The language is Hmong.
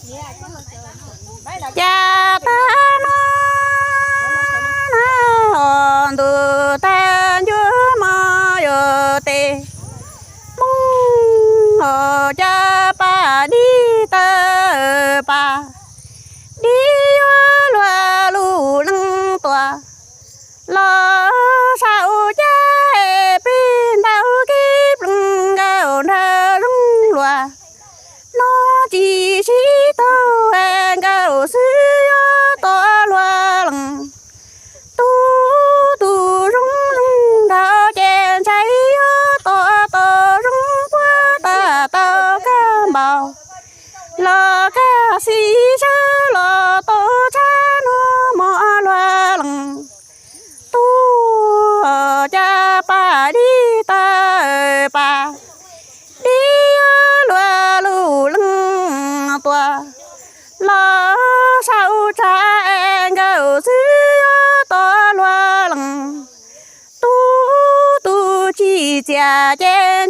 Cas tag no na, ntuj tag ncuab mos yuav tes, Hmoob os cas pab dib tawg pab, dib yuav luag lub leej tuaj. Los saum caj peb ntaus kib plees nkawm nrog zoo luag, no tsis sib tau nkawm xwb yuav tua luag leej. Tub tus zoo zoo nraug ces ntshai yuav tua tau zoo puag ta tau kawg npaum, los kaj xis sawb los tau tshab no mos luag leej. Tub os cas pab dib tawg pab, dib yuav luag lub leej tuaj. Los saum tshab nkawm xwb yuav tua luag leej. Tub tus tsis txias ces